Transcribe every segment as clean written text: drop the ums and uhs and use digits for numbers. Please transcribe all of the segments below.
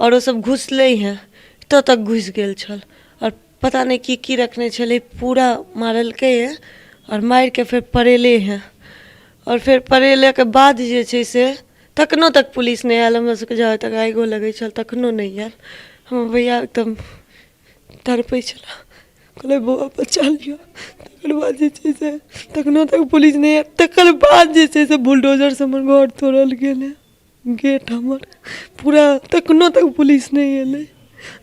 आओर ओसभ घुसलै हँ एतऽ तक घुसि गेल छल आओर पता नहि की की रखने छलै पूरा मारलकै हँ आओर मारिके फेर पड़ेलै हँ आओर फेर पड़ेलाके बाद जे छै से तखनो तक पुलिस नहि आयल हमरा सबके जाबे तक आगिओ लगै छल तखनो नहि आयल हमर भैया एकदम तड़पै छलाह कहलियै बौआ बचा लिअ तकर बाद जे छै से तखनो तक पुलिस नहि आयल तकर बाद जे छै से बुलडोजरसँ हमर घर तोड़ल गेलै गेट हमर पूरा तखनो तक पुलिस नहि एलै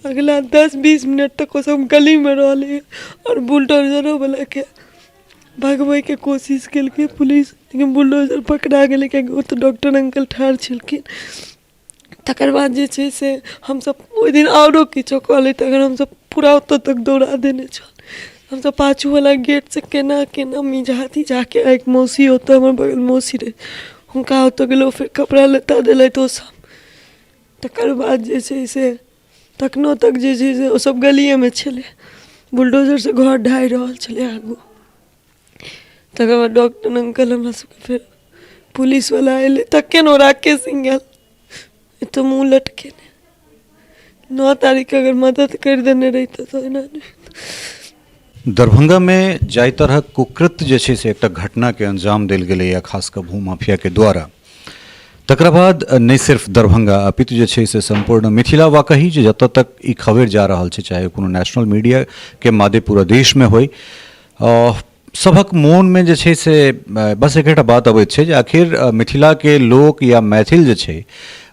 अगिला 10-20 मिनट तक ओसभ गलीमे रहलै आओर बुलडोजरोवलाके भगबैके कोशिश केलकै पुलिस, लेकिन बुलडोजर पकड़ा गेलै, कियाकि ओतऽ डॉक्टर अंकल ठाढ़ छलखिन। तकर बाद जे छै से हमसभ ओहि दिन आओरो किछो कऽ लैत अगर हमसभ पूरा ओतऽ तक दौड़ा देने छल। हमसभ पाछूवला गेटसँ केना केना मिझा तिझाके, एक मौसी ओतऽ हमर बगल मौसी रहै, हुनका ओतऽ गेलहुँ, फेर कपड़ा लत्ता देलथि ओसभ। तकर बाद जे छै से तखनो तक जे छै से ओसभ गलिएमे छलै, बुलडोजरसँ घर ढाहि रहल छलै आगू। तकर बाद डॉक्टर अंकल हमरा सबके, फेर पुलिसवला एलै, तखन ओ राकेश सिंह आयल एतऽ मुँह लटकेने। 9 तारीखके अगर मदद करि देने रहितै तऽ एना नहि। दरभंगामे जाहि तरहक कुकृत्य जे छै से एकटा घटनाके अंजाम देल गेलैए, खास कऽ भूमाफियाके द्वारा, तकरा बाद नहि सिर्फ दरभंगा अपितु जे छै से सम्पूर्ण मिथिला वा कही जे जतऽ तक ई खबरि जा रहल छै, चाहे कोनो नेशनल मीडियाके मादे पूरा देशमे होइ, सभक मोनमे जे छै से बस एकेटा बात अबैत छै जे आखिर मिथिलाके लोक या मैथिल जे छै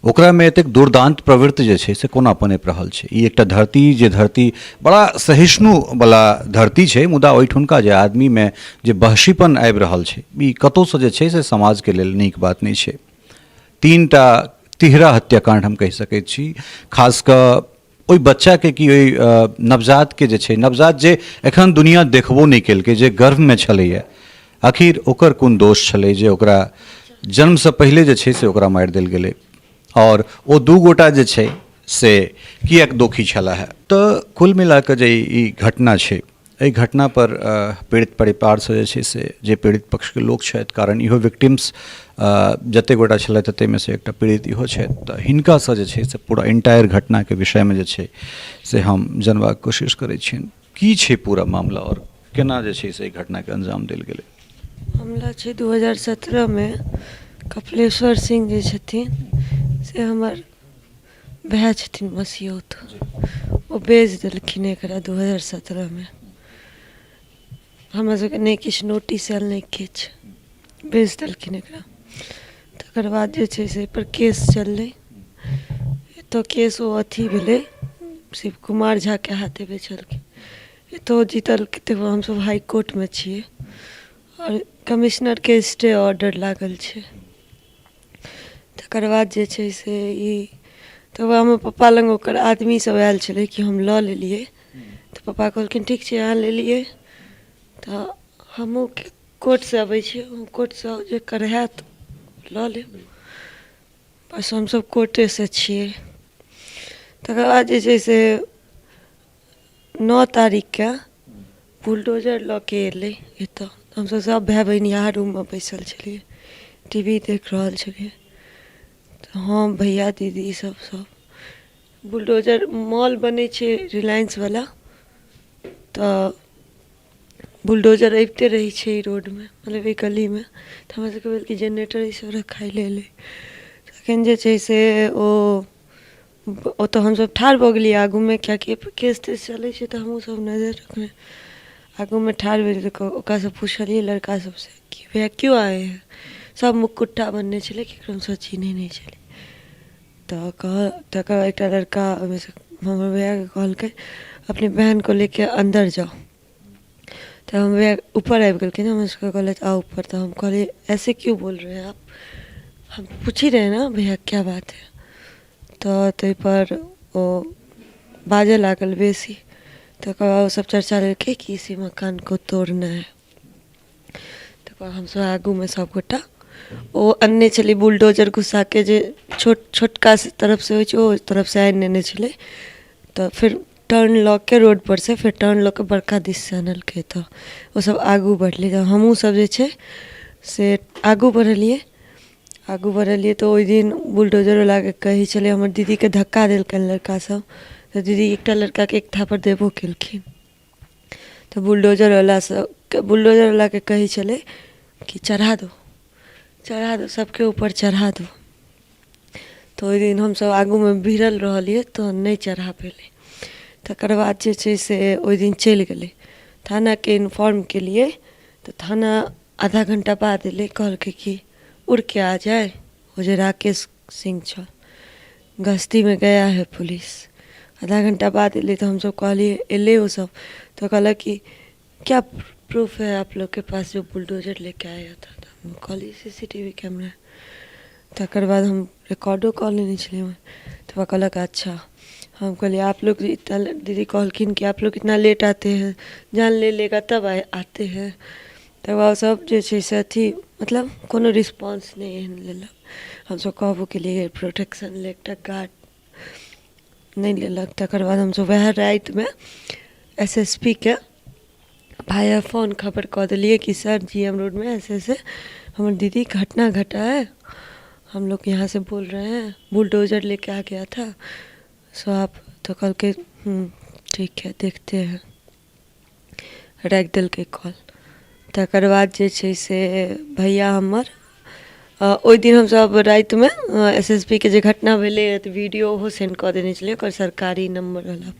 ओकरामे एतेक दुर्दान्त प्रवृत्ति जे छै से कोना पनपि रहल छै। ई एकटा धरती जे धरती बड़ा सहिष्णुवला धरती छै, मुदा ओहिठुनका जे आदमीमे जे बहशीपन आबि रहल छै, ई कतहुसँ जे छै से समाजके लेल नीक बात नहि छै। 3टा तिहरा हत्याकाण्ड हम कहि सकैत छी, खास कऽ ओहि बच्चाके कि ओहि नवजातके जे छै, नवजात जे एखन दुनिया देखबो नहि केलकै, जे गर्भमे छलैए, आखिर ओकर कोन दोष छलै जे ओकरा जन्मसँ पहिले जे छै से ओकरा मारि देल गेलै, आओर ओ 2 गोटा जे छै से किएक दोषी छलाह। तऽ कुल मिलाकऽ जे ई घटना छै, एहि घटनापर पीड़ित परिवारसँ जे छै से जे पीड़ित पक्षके लोक छथि, कारण इहो विक्टिम्स जतेक गोटा छलथि ताहिमे से एकटा पीड़ित इहो छथि, तऽ हिनकासँ जे छै से पूरा इन्टायर घटनाके विषयमे जे छै से हम जनबाक कोशिश करै छियनि की छै पूरा मामला आओर केना जे छै से एहि घटनाके अंजाम देल गेलै। मामला छै 2017मे कपिलेश्वर सिंह जे छथिन से हमर भाय छथिन मसियौत, ओ बेच देलखिन एकरा 2017मे। हमरा सबके नहि किछु नोटिस आयल, नहि किछु, बेच देलखिन एकरा। तकर बाद जे छै से एहिपर केस चललै। एतऽ केस ओ अथी भेलै, शिव कुमार झाके हाथे बेचलखिन, एतऽ जीतलकै। तकर बाद हमसब हाई कोर्टमे छियै आओर कमिश्नरके स्टे ऑर्डर लागल छै। तकर बाद जे छै से ई तकर बाद हमर पप्पा लग ओकर आदमी सब आयल छलै कि हम लऽ लेलियै। तऽ पप्पा कहलखिन ठीक छै, अहाँ लेलियै तऽ हमहूँ कोर्टसँ अबै छी, कोर्टसँ जकर हैत लऽ लेब। बस हमसब कोर्टेसँ छियै। तकर बाद जे छै से 9 तारीखके बुलडोजर लऽ के एलै एतऽ। हमसब सब भाय बहिन इएह रूममे बैसल छलियै, टी वी देख रहल छलियै। तऽ हम, भैया, दीदी सब सब बुलडोजर, मॉल बनै छै रिलायंसवला, तऽ बुलडोजर अबिते रहै छै ई रोडमे, मतलब एहि गलीमे। तऽ हमरा सबके भेल कि जेनरेटर ईसब रखाय लए एलै। तखन जे छै से ओ ओतऽ हमसब ठाढ़ भऽ गेलियै आगूमे, किएकि केस तेस चलै छै तऽ हमहूँ सब नजरि रखने आगूमे ठाढ़ भेलियै। तऽ ओकरासँ पुछलियै लड़का सबसँ कि भैया क्यों आए हैं। सब मुकुट्टा बन्हने छलै, ककरो हमसब चिन्है नहि छलियै। तऽ कह तकर बाद एकटा लड़का ओहिमेसँ हमर भैयाके कहलकै, अपनी बहन को लेके अन्दर जाओ। तऽ हमर भैया ऊपर आबि गेलखिन, हमरा सबके कहलथि आउ ऊपर। तऽ हम कहलियै ऐसे क्यों बोल रहे हैं आप, हम पूछ ही रहे हैं ना भैया क्या बात है। तऽ ताहिपर ओ बाजऽ लागल बेसी। तकर बाद ओसभ चर्चा लेलकै कि इसी मकान को तोड़ना है। तकर बाद हमसभ आगूमे सभगोटा, ओ अनने छलै बुलडोजर घुसाके, जे छोट छोटका तरफसँ होइ छै, ओ तरफसँ आनि नेने छलै। तऽ फेर टर्न लऽ के रोडपर से फेर टर्न लऽ के बड़का दिससँ आनलकै। तऽ ओसभ आगू बढ़लै, तऽ हमहूँसभ जे छै से आगू बढ़लियै। आगू बढ़लियै तऽ ओहि दिन बुलडोजरवलाके कहै छलै हमर दीदीके धक्का देलकनि लड़कासभ, तऽ दीदी एकटा लड़काके एक थापड़ देबो केलखिन। तऽ बुलडोजरवला सब बुलडोजरवलाके कहै छलै कि चढ़ा दो, चढ़ा दो, सबके ऊपर चढ़ा दो। तऽ ओहि दिन हमसभ आगूमे भिड़ल रहलियै तऽ नहि चढ़ा पेलै। तकर बाद जे छै से ओहि दिन चलि गेलै। थानाके इन्फॉर्म केलियै तऽ थाना आधा घण्टा बाद एलै, कहलकै कि उड़ के आ जाए, ओ जे राकेश सिंह छल, गश्तीमे गया है पुलिस। आधा घण्टा बाद एलै तऽ हमसभ कहलियै, एलै ओसभ तऽ कहलक कि क्या प्रूफ है आप लोग के पास जो बुलडोजर लेके आया था? तऽ हम कहलियै CCTV camera. तकर बाद हम रिकॉर्डो कऽ लेने छलियै। तऽ ओ कहलक अच्छा। हम कहलियै आप लोग इतना, दीदी कहलखिन कि आप लोग इतना लेट आते हैं, जान ले लेगा तब आते हैं। तकर बाद सब जे छै से अथी मतलब कोनो रिस्पॉन्स नहि एहन लेलक। हमसब कहबो केलियै प्रोटेक्शन ले एकटा गार्ड, नहि लेलक। तकर बाद हमसब वएह रातिमे SSP के भाया फोन खबर कऽ देलियै कि सर GM रोडमे ऐसे ऐसे हमर दीदी घटना घटा है, हम लोग यहाँ से बोल रहे हैं, बुलडोजर लेके आ गया था। सो आप तऽ कहलकै ठीक है देखते हैं, राखि देलकै कॉल। तकर बाद जे छै से भैया हमर ओहि दिन हमसभ रातिमे SSP के जे घटना भेलै तऽ वीडियो ओहो सेंड कऽ देने छलियै, ओकर सरकारी नम्बरवला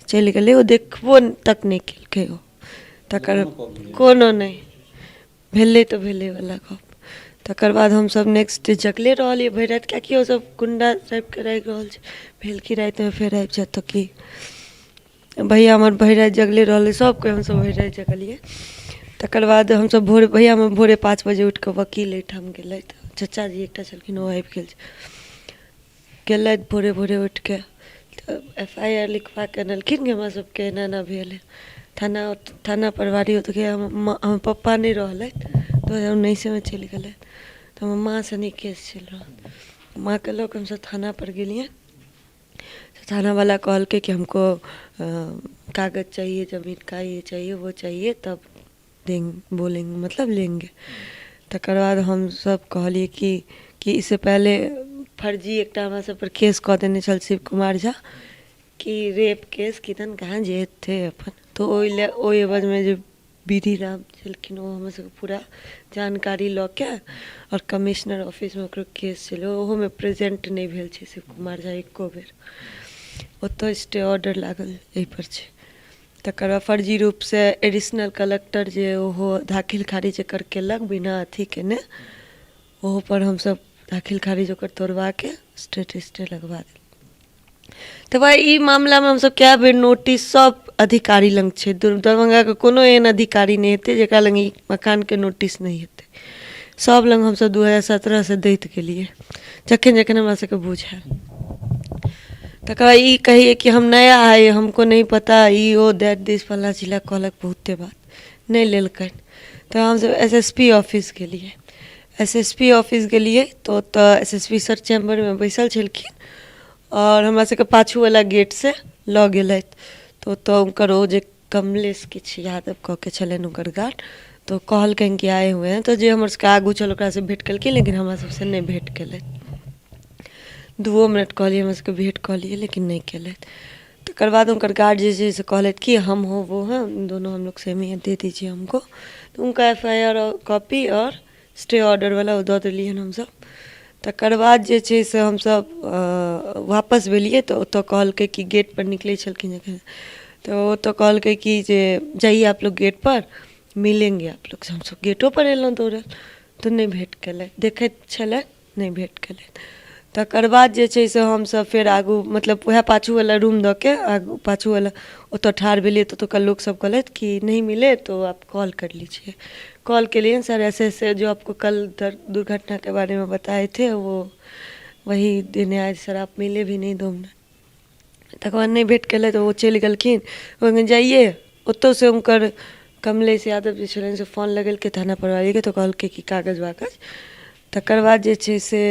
चलि गेलै, ओ देखबो तक नहि केलकै ओ। तकर कोनो नहि भेलै तऽ भेलैवला गप। तकर बाद हमसभ नेक्स्ट डे जगले रहलियै भरि राति, किएकि ओसभ गुण्डा टाइपके लागि रहल छै, भेल कि रातिमे फेर आबि जायत तऽ की। भैया हमर भरि राति जगले रहलै, सभ कोइ हमसभ भरि राति जगलियै। तकर बाद हमसभ भोरे, भैया हमर भोरे 5 बजे उठि कऽ वकील एहिठाम गेलथि, चचाजी एकटा छलखिन ओ आबि गेल गेलथि भोरे भोरे उठि कऽ, तऽ FIR लिखबा कऽ अनलखिन कि हमरा सभके एना एना भेल हइ। थाना थाना प्रभारी ओतुके हमर पप्पा नहि रहलथि, 2019मे चलि गेलथि, तऽ हमर माँ सने केस चलि रहल, माँके लऽ कऽ हमसभ थानापर गेलियनि। थाना वाला कहलकै कि हमको कागज चाहिए जमीन का, ये चाहिए वो चाहिए, तब देंगे, बोलेंगे मतलब लेंगे। तकर बाद हमसभ कहलियै कि इससे पहले फर्जी एकटा हमरा सभ पर केस कऽ देने छल शिव कुमार झा कि रेप केस, किदन कहाँ जे थे अपन, तऽ ओहि लए ओहि एवजमे जे विधि राम छलखिन ओ हमर सबके पूरा जानकारी लऽ के आओर कमिश्नर ऑफिसमे ओकरो केस छलै, ओहोमे प्रेजेंट नहि भेल छै शिव कुमार झा एको बेर, ओतऽ स्टे ऑर्डर लागल एहिपर छै। तकर बाद फर्जी रूपसँ एडिशनल कलेक्टर जे ओहो दाखिल खारिज एकर केलक बिना अथी केने, ओहोपर हमसब दाखिल खारिज ओकर तोड़बाके स्टेट स्टे लगबा देलियै। तऽ भाइ ई मामलामे हमसब कए बेर नोटिस सब अधिकारी लग छै, दरभंगाके कोनो एहन अधिकारी नहि हेतै जकरा लग ई मकानके नोटिस नहि हेतै। सब लग हमसब 2017सँ दैत गेलियै जखन जखन हमरा सबके बुझायल। तकर बाद ई कहियै कि हम नया आए, हमको नहीं पता, ई ओ that दिस फल्लाँ चिल्लाँ कहलक, बहुते बात नहि लेलकनि। तऽ हमसब SSP office गेलियै, SSP office गेलियै तऽ ओतऽ SSP sir चैम्बरमे बैसल छलखिन आओर हमरा सबके पाछूवला गेटसँ लऽ गेलथि। तऽ ओतऽ हुनकर ओ जे कमलेश किछु यादव कऽ के छलनि हुनकर गार्ड, तऽ ओ कहलकनि कि आए हुए हैं, तऽ जे हमर सबके आगू छल ओकरासँ भेँट केलखिन, लेकिन हमरा सबसँ नहि भेँट केलथि। दूओ मिनट कहलियै हमरा सबके भेँट कऽ लिअ, लेकिन नहि केलथि। तकर बाद हुनकर गार्ड जे छै से कहलथि कि हम हो वो हैं दोनों हम लोग सेम ही हैं, दे दीजिए हमको। तऽ हुनका FIR copy आओर स्टे ऑर्डरवला ओ दऽ देलियनि हमसब। तकर बाद जे छै से हमसब वापस भेलियै तऽ ओतऽ कहलकै कि गेटपर निकलै छलखिन जखन तऽ ओतऽ कहलकै कि जे जाइए आप लोग गेट पर मिलेंगे आप लोग से। हमसब गेटोपर एलहुँ दौड़ल तऽ नहि भेँट केलथि, देखैत छलथि नहि भेँट केलथि। तकर बाद जे छै से हमसब फेर आगू मतलब वएह पाछूवला रूम दऽ के आगू पाछूवला ओतऽ ठाढ़ भेलियै तऽ ओतुका लोकसब कहलथि कि नहीं मिले तो आप कॉल कर लीजिए। कॉल केलियनि सर ऐसे ऐसे जो आपको कल दुर्घटना के बारे में बताए थे वो वही देने आए सर, आप मिले भी नहीं 2 मिनट। तकर बाद नहि भेँट केलथि, ओ चलि गेलखिन। ओ जाइए ओतऽसँ हुनकर कमलेश यादव जे छलनि से फोन लगेलकै थाना प्रभारीके, तऽ कहलकै कि कागज वागज। तकर बाद जे छै से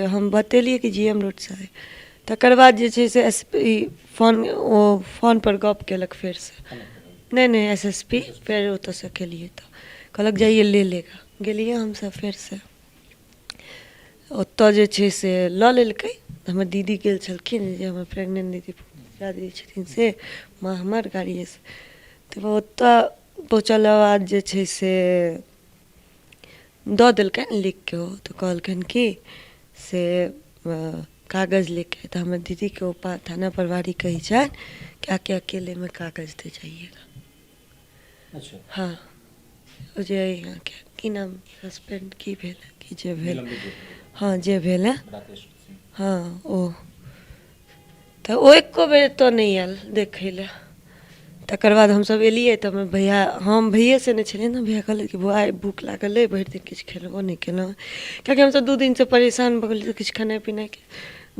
हम बतेलियै कि GM रोडसँ आइ। तकर बाद जे छै से SP phone ओ फोनपर गप केलक फेरसँ, नहि नहि SSP, फेर ओतऽसँ केलियै तऽ कहलक जाइए ले लेगा। गेलियै हमसब फेरसँ। ओतऽ जे छै से लऽ लेलकै। हमर दीदी गेल छलखिन, जे हमर प्रेगनेन्ट दीदी, पूजा दीदी छथिन, से माँ हमर गाड़िएसँ। तऽ ओतऽ पहुँचलाके बाद जे छै से दऽ देलकनि लिखिके ओ। तऽ कहलकनि कि से कागज लेके। तऽ हमर दीदीके ओ थाना प्रभारी कहै छनि कि आके अकेलेमे कागज दे जाइएगा। अच्छा। हँ, ओ जे अहाँके की नाम सस्पेंड की भेल की जे भेल, हँ जे भेल हँ, हँ ओ तऽ ओ एको बेर एतऽ नहि आयल देखै लए। तकर बाद हमसभ एलियै तऽ हमर भैया, हम भैयेसँ नहि छलियै ने, भैया कहलक कि बौआ आइ भूख लागल अइ, भरि दिन किछु खेलबो नहि केलहुँ, किएकि हमसभ 2 दिनसँ परेशान भऽ गेलियै, किछु खेनाइ पिनाइके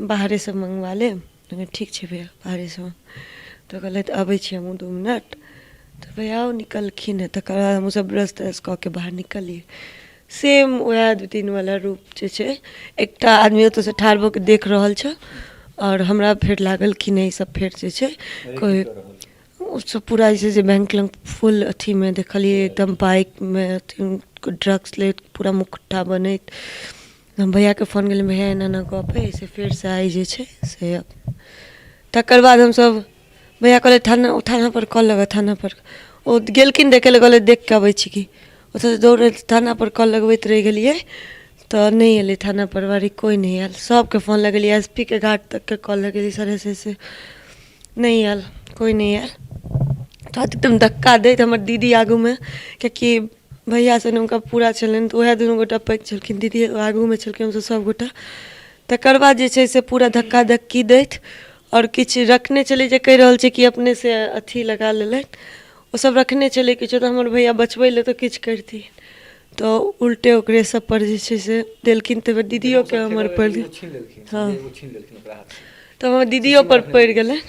बाहरेसँ मङ्गवा लेब। ठीक छै भैया, बाहरेसँ। तऽ कहलथि अबै छी हमहूँ 2 मिनट। तऽ भैया ओ निकलखिन हँ, तकर बाद हमहूँसभ ब्रश त्रश कऽ के बाहर निकललियै। सेम उएह 2 दिनवला रूप जे छै, एकटा आदमी ओतयसँ ठाढ़ भऽ कऽ देख रहल छल। आओर हमरा फेर लागल कि नहि, ईसभ फेर जे छै कोइ ओसभ पूरा जे छै से बैंक लग फुल अथीमे देखलियै, एकदम बाइकमे अथी ड्रग्स लैत पूरा मुखौटा बनैत। हम भैयाके फोन केलियै, भैया एना एना गप हइ से फेरसँ आइ जे छै से। तकर बाद हमसभ, भैया कहलै थाना, थानापर कॉल लगा। थानापर ओ गेलखिन देखै लए, कहलै देख कऽ अबै छी। कि ओतऽसँ दौड़ैत थानापर कॉल लगबैत रहि गेलियै तऽ नहि एलै थाना प्रभारी, कोइ नहि आयल। सभके फोन लगेलियै, एस पी के घाट तकके कॉल लगेलियै, सर ऐसे ऐसे, नहि आयल, कोइ नहि आयल। तऽ एकदम धक्का दैत हमर दीदी आगूमे, किएकि भैया से हुनका पूरा छलनि तऽ उएह दुनू गोटा पैघ छलखिन, दीदी आगूमे छलखिन, हमसभ सभ गोटा। तकर बाद जे छै से पूरा धक्का धक्की दैत आओर किछु रखने छलै जे कहि रहल छै कि अपनेसँ अथी लगा लेलनि, ओसभ रखने छलै किछो। तऽ हमर भैया बचबै लए तऽ किछु करितियै, तऽ उल्टे ओकरे सभपर जे छै से देलखिन। तऽ दीदियोके हमर पड़ि, हँ, तऽ हमर दीदियोपर पड़ि गेलनि।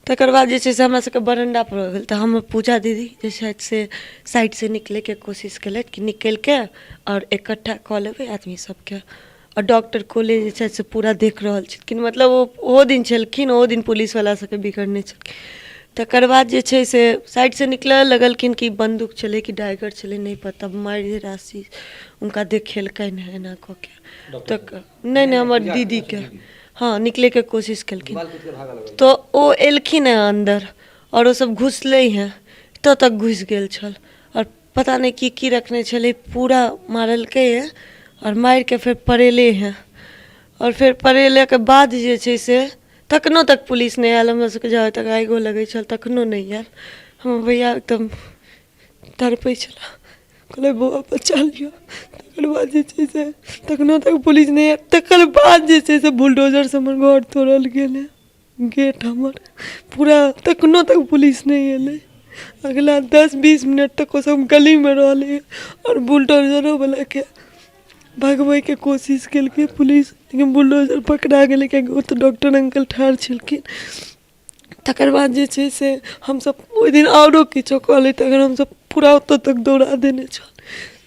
तकर बाद जे छै से हमरा सबके बरण्डा पर गेल तऽ हमर पूजा दीदी जे छथि से साइडसँ निकलैके कोशिश केलथि कि निकलिके आओर इकट्ठा कऽ लेबै आदमी सबके। आओर डॉक्टर कोले जे छथि से पूरा देख रहल छलखिन, मतलब ओ ओहो दिन छलखिन, ओहो दिन पुलिसवला सबके बिगड़ने छलखिन। तकर बाद जे छै से साइडसँ निकलऽ लगलखिन कि बन्दूक छलै कि डाइगर छलै नहि पता, मारि राशि हुनका देखेलकनि हँ एना कऽ के। तऽ नहि नहि, हमर दीदीके, हँ, निकलैके कोशिश केलखिन तऽ ओ एलखिन हँ अन्दर आओर ओसभ घुसलै हँ, एतऽ तक घुसि गेल छल आओर पता नहि की की रखने छलै, पूरा मारलकै हँ आओर मारिके फेर पड़ेलै हँ। आओर फेर पड़ेलाके बाद जे छै से तखनो तक पुलिस नहि आयल। हमरा सबके जाबे तक आगिओ लगै छल तखनो नहि आयल। हमर भैया एकदम तड़पै छलए, कहलै बौआ बचा लिअ। तकर बाद जे छै से तखनो तक पुलिस नहि आयल। तकर बाद जे छै से बुलडोजरसँ हमर घर तोड़ल गेलै, गेट हमर पूरा। तखनो तक पुलिस नहि एलै। अगिला 10-20 मिनट तक ओसभ गलीमे रहलै आओर बुलडोजरोवलाके भगबैके कोशिश केलकै पुलिस, लेकिन बुलडोजर पकड़ा गेलै, कियाकि ओतऽ डॉक्टर अंकल ठाढ़ छलखिन। तकर बाद जे छै से हमसभ ओहि दिन आओरो किछो कऽ लैत अगर हमसभ, पूरा ओतऽ तक दौड़ा देने छल।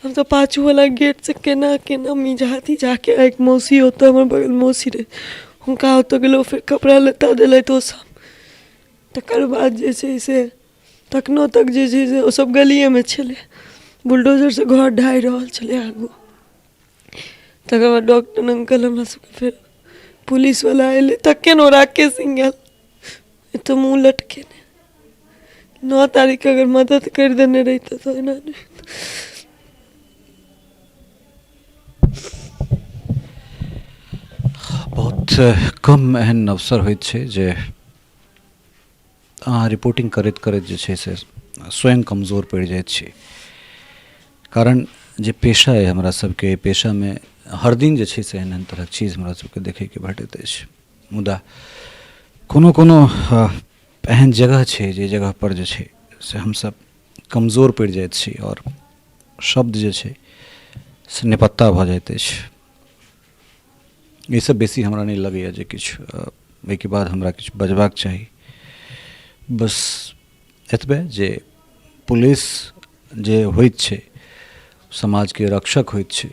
हमसभ पाछूवला गेटसँ केना केना मिझा तिझाके, एक मौसी ओतऽ हमर बगल मौसी रहै, हुनका ओतऽ गेलहुँ, फेर कपड़ा लत्ता देलथि ओसभ। तकर बाद जे छै से तखनो तक जे छै से ओसभ गलिएमे छलै, बुलडोजरसँ घर ढाहि रहल छलै आगू। तकर बाद डॉक्टर अंकल हमरा सबके, फेर पुलिसवला एलै, तखन ओ राकेश सिंह आयल। एतऽ मुँह लटकेने। 9 तारीखके अगर मदद करि देने रहितै तऽ एना नहि। बहुत कम एहन अवसर होइत छै जे अहाँ रिपोर्टिंग करैत करैत जे छै से स्वयं कमजोर पड़ि जाइत छी, कारण जे पेशा अइ हमरा सबके, एहि पेशामे हर दिन जे छै से एहन एहन तरहक चीज हमरा सबके देखैके भेटैत अछि। मुदा कोनो कोनो एहन जगह छै जे जगहपर जे छै से हमसब कमजोर पड़ि जाइत छी आओर शब्द जे छै से निपत्ता भऽ जाइत अछि। एहिसँ बेसी हमरा नहि लगैए जे किछु एहिके बाद हमरा किछु बजबाक चाही। बस एतबे जे पुलिस जे होइत छै समाजके रक्षक होइत छै,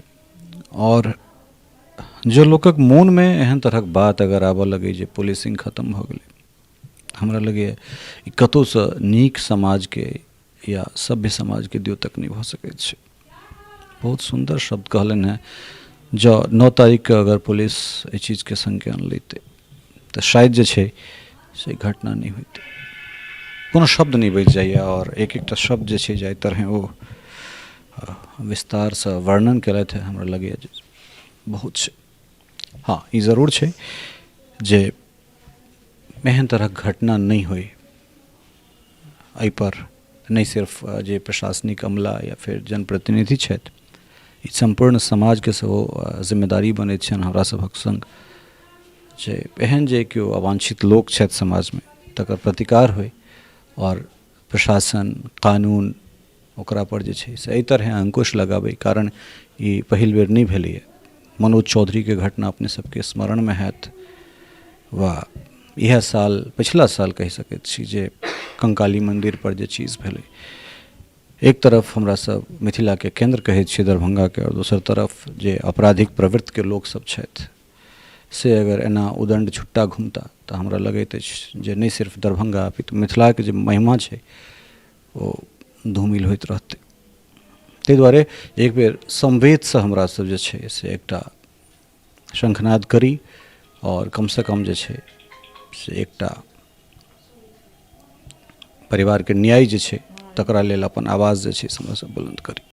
आओर जँ लोकक मोनमे एहन तरहक बात अगर आबऽ लगै जे पुलिसिंग खतम भऽ गेलै, हमरा लगैए ई कतहुसँ नीक समाजके या सभ्य समाजके द्योतक नहि भऽ सकैत छै। बहुत सुन्दर शब्द कहलनि हेँ। जँ 9 तारीखके अगर पुलिस एहि चीजके संज्ञान लैतै तऽ शायद जे छै से घटना नहि होइतै। कोनो शब्द नहि बचि जाइए आओर एक एकटा शब्द जे छै जाहि तरहेँ ओ विस्तारसँ वर्णन केलथि हेँ, हमरा लगैए जे बहुत छै। हँ, ई जरूर छै जे एहन तरहक घटना नहि होइ, एहिपर नहि सिर्फ जे प्रशासनिक अमला या फेर जनप्रतिनिधि छथि, ई सम्पूर्ण समाजके सेहो जिम्मेदारी बनैत छनि हमरा सभक सङ्ग जे एहन जे केओ अवांछित लोक छथि समाजमे तकर प्रतिकार होइ आओर प्रशासन कानून ओकरापर जे छै से एहि तरहे अंकुश लगाबै, कारण ई पहिल बेर नहि भेलैए। मनोज चौधरीके घटना अपने सबके स्मरणमे हैत वा इएह साल पछिला साल कहि सकैत छी जे कंकाली मन्दिरपर जे चीज भेलै। एक तरफ हमरा सब मिथिलाके केन्द्र कहै छियै दरभंगाके आओर दोसर तरफ जे आपराधिक प्रवृत्तिके लोकसब छथि से अगर एना उदण्ड छुट्टा घुमता तऽ हमरा लगैत अछि जे नहि सिर्फ दरभंगा अपितु मिथिलाके जे महिमा छै ओ धूमिल होइत रहतै। ताहि दुआरे एक बेर समवेतसँ हमरा सब जे छै से एकटा शङ्खनाद करी आओर कमसँ कम जे छै से एकटा परिवारके न्याय जे छै तकरा लेल अपन आवाज जे छै से हमरा सब बुलन्द करी।